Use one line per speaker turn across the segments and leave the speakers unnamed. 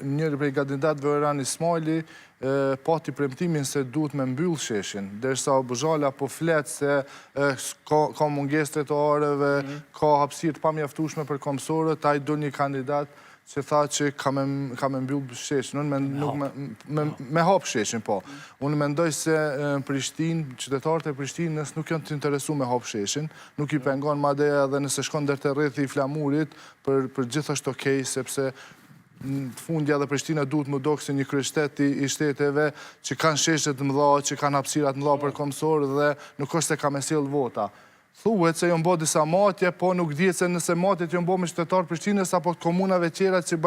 njëri prej kandidatëve Uran Ismajli pati premtimin se duhet me mbyll sheshin, derisa Buzhala po flet se ka, ka mungesë trotuareve, mhm. ka hapësirë të pamjaftueshme për këmbësorët, ai dul një kandidat që tha që ka me, ka me mbyll sheshin, unë me, nuk me, me, me hap sheshin, po. Unë mendoj se në Prishtinë, qytetarët e Prishtinës nuk janë të interesu me hap sheshin, nuk i pengon madje edhe nëse shkon deri te rrethi i flamurit, për, për gjithë është okej, sepse në fundja dhe Prishtina duhet m'u dok si një kryeqytet i shteteve që kanë sheshe të mëdha, që kanë hapësira të mëdha për këmbësorë dhe nuk është se ka me sjell vota. Thuhet se janë bo disa matje, po nuk dihet se nëse matjet janë bo me qytetarë Prishtinës apo komunave tjera që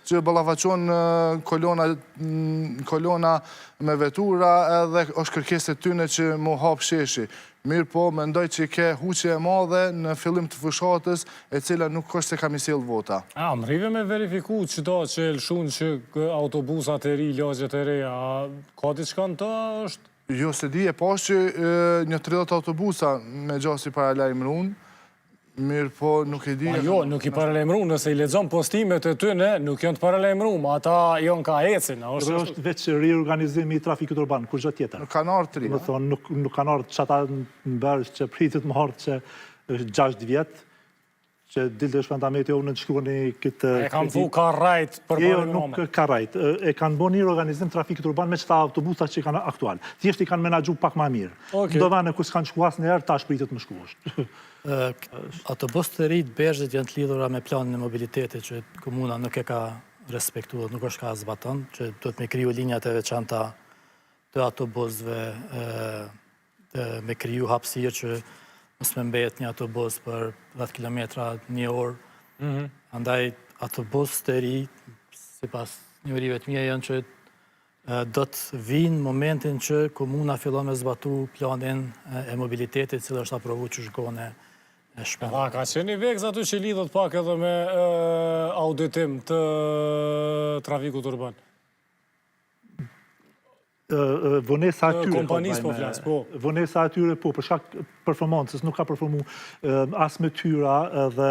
që ballafaqohen në kolona në kolona me vetura edhe është kërkesë e tyne që m'u hap sheshi. Mirëpo, mendoj që ke huqje e madhe në fillim të fushatës, e cila nuk është se ka me sjell vota.
A mrrive me verifiku qëto që e lëshun që autobusat e ri, lagjet e reja, a ka diçka në to, a është?
Jo, s'e di, e pash që një 30 autobusa me gjasë i paralajmërun, Mirëpo, nuk e di...
Pa jo, nuk i paralajmëru, nëse i lexon postimet e tyne, nuk janë të paralajmëru, ma ata janë ka ecin.
A është, është veç riorganizimi i trafikut urban, kurgjë tjetër.
Nuk kanë ardhë të
ri. Më thonë, nuk, nuk kanë ardhë që ata në bërë që pritet më ardhë që 6 vjetë, që dilte Shpend Ahmeti, unë në shkruani këtë...
E kam thu ka rrejt
për Jo, nuk ka rrejt. E kanë bo një organizim trafikut urban me qëta autobusa që kanë aktual. Thjesht i kanë menaxhu pak ma mirë. Okay. Do vene ku s'kanë shku asnjëherë, tash pritet më shku është.
Autobusët të ri të Bershit janë të lidhura me planin e mobilitetit që komuna nuk e ka respektuar, nuk është ka zbaton, që duhet me kriju linjat e veçanta të autobusëve, me kriju hapësirë që mos me mbet një autobus për 10 km një orë. Mm -hmm. Andaj autobusët e ri, sipas njohurive të mia, janë që do të vinë momentin që komuna fillon me zbatu planin e mobilitetit, cili është aprovu që shkone e shpend.
A ka qenë një vegzë aty që lidhet pak edhe me auditim të trafikut urban?
Vonesa atyre...
Kompanisë po flas, po.
Vonesa atyre, po, për shkak performancës, nuk ka performu as me tyra dhe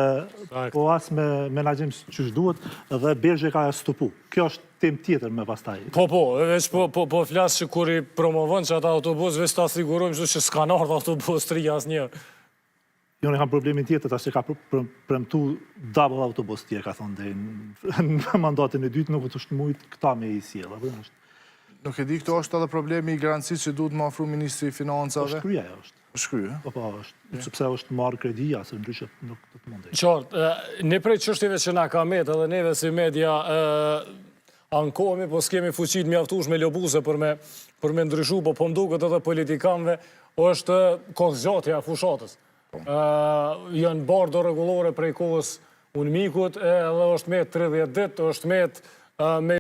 po as me menaxhim qysh duhet dhe Bershi ka stopu. Kjo është temë tjetër me pastaj.
Po, po, veç po, po, po flas që kur i promovon që ata autobus, veç ta sigurojmë që që s'kanë ardhë autobus të ri asnjë.
Jo, ne kam problemin tjetër, tash që ka premtu double autobus tjerë, ka thonë dhe në mandatin e dytë, nuk të është mujtë këta me i sjellë, apo është.
Nuk e di, këto është edhe problemi i garancisë që duhet më afru Ministri i Financave.
Është krye ajo është.
Është krye?
Po, po, është, sepse është marrë kredia, se ndryshe nuk do të
mundej. Qartë, një prej çështjeve që na ka met edhe neve si media, ankohemi, po s'kemi fuqi të mjaftueshme lobuse për me, për me ndryshu, po po m'duket edhe politikanëve, është kohëzgjatja e fushatës. Po. Janë barë do rregullore prej kohës UNMIK-ut, edhe është met 30 ditë, është met me...